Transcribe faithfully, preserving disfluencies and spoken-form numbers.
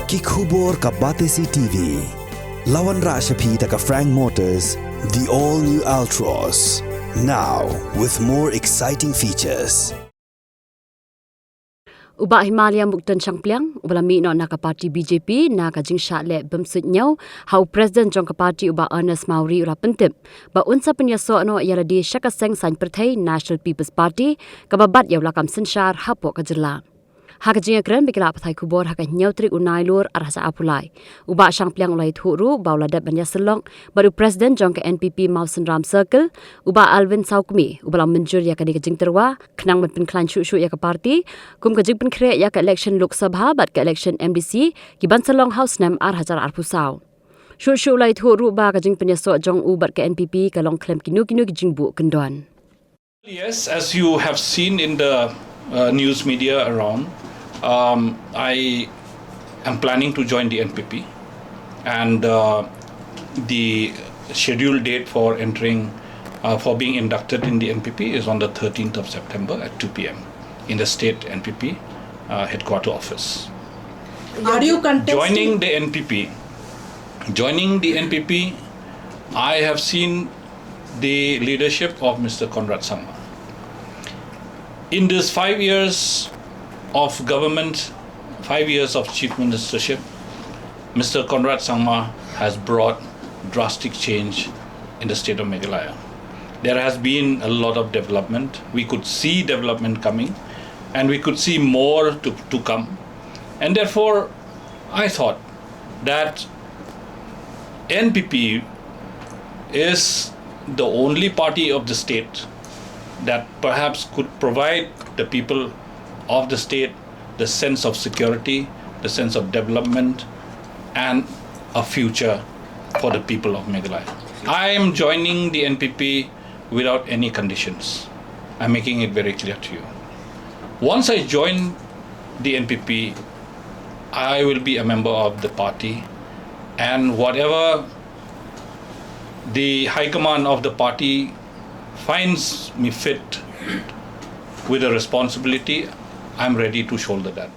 Ki khubor ka Batesi T V. La wanrah sha phi da ka Frank Motors, the all new Altroz. Now with more exciting features. U Bah Himalayamukden Shangpliang, uba la mih noh na ka party B J P na ka jingshah leh bym suidñiew ha u President jong ka party u Bah Ernest Mawrie, u la pyntip ba un sa pynïasoh noh ïa lade sha ka seng saiñ pyrthei National People's Party, kaba bat ïa u lakam synshar hapoh ka jylla. Ha ka jingïakren bad ki lad pathai khubor ha ka hynñiew tarik u Nailur ar hajar arphew lai, u Bah Shangpliang u la ïathuh ruh ba u la dep ban ïasyllok bad u President jong ka N P P Mawsynram Circle, u Bah Alvin Sawkmie, uba la mynjur ïa kane ka jingtyrwa khnang ban pynkhlaiñ shuh shuh ïa ka party kum ka jingpynkhreh ïa ka election Lok Sabha bad ka election M D C, ki ban sa long ha u snem ar hajar arphew saw. Shuh shuh u la ïathuh ruh ba ka jingpynïasoh jong u bad ka N P P ka long khlem kino kino ki jingbuh kyndon. Yes, as you have seen in the uh, news media around, um, I am planning to join the N P P, and uh, the scheduled date for entering, uh, for being inducted in the N P P is on the thirteenth of September at two p.m. in the state N P P uh, headquarter office. Are you contesting? Joining the N P P, joining the N P P, I have seen the leadership of Mister Conrad Sangma. In these five years of government, five years of chief ministership, Mister Conrad Sangma has brought drastic change in the state of Meghalaya. There has been a lot of development. We could see development coming, and we could see more to, to come. And therefore, I thought that N P P is the only party of the state that perhaps could provide the people of the state the sense of security, the sense of development, and a future for the people of Meghalaya. I am joining the N P P without any conditions. I'm making it very clear to you. Once I join the N P P, I will be a member of the party, and whatever the high command of the party finds me fit with a responsibility, I'm ready to shoulder that.